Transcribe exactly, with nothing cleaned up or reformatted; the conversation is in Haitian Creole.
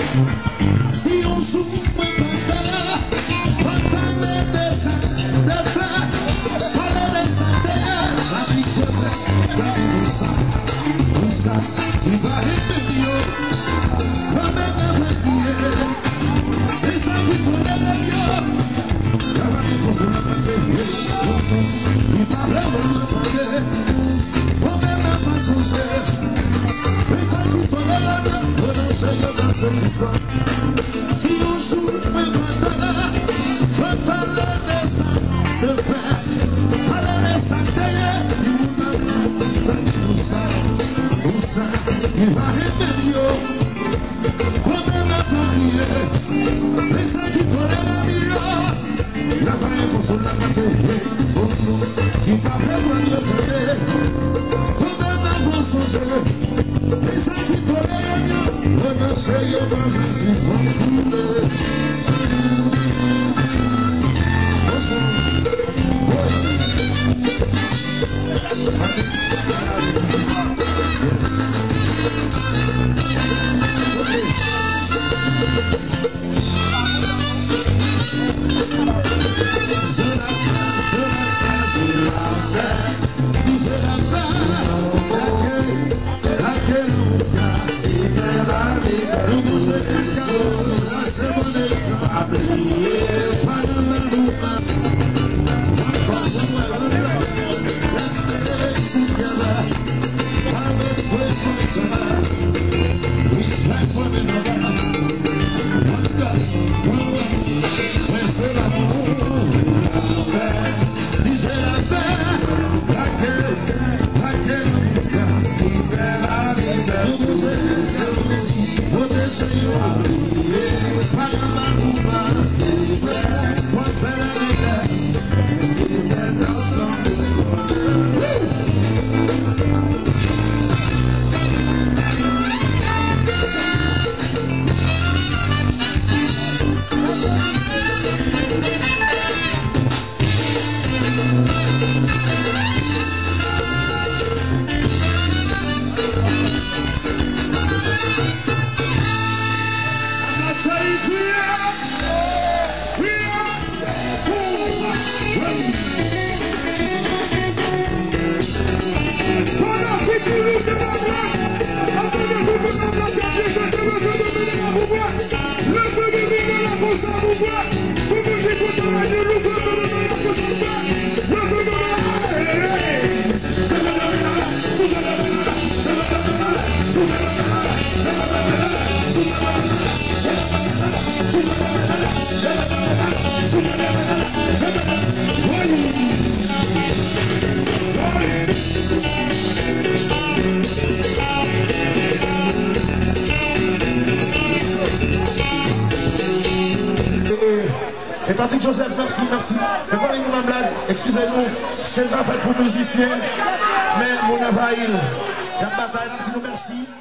Si yon jou mwen pa t la, mwen pale de sa te fè, pale de sa te ye. Patrick Joseph, gade konsa, konsa, li pa renmen yo. Mwen menm avèk li ye. E sa ki tolere m yo. Travay konsa nan katye, li pa vle wè mwen tande. Mwen menm nan pa sonje. Men sa ki tolere m yo, yo nan je yo gade sispann. Si yon jou mwen pa t la, mwen pale de sa te fè, pale de sa te ye, di moun nan pa konsa, konsa, li pa renmen yo. Kòm nan famiye, men sa ki tolere m yo. Travay konsa nan katye, oh, oh, ki pa fè mwen yo tande. Kòm nan fò sonje, men sa ki tolere m yo. Mwen nan je yo pa janm sispann koule. Bonjou. Wi. Let's stay together. Always pray for each other. Respect one another. One God, one way. Mwen se lanmou, lapè. Li se lapè. Lakè, lakè lanmou ka. Li fè lavi bèl. Nou bezwen rete ansanm. Pwoteje yo. Pa yon mal pou pa. Se vrè. Pòt fè lavi bèl. E Patrick Joseph, mèsi, mèsi. Mezanmi, nou nan blag, eskize nou. Stèj la fèt pou mizisyen, men moun anvayi l. Y ap batay, n ap di nou mèsi.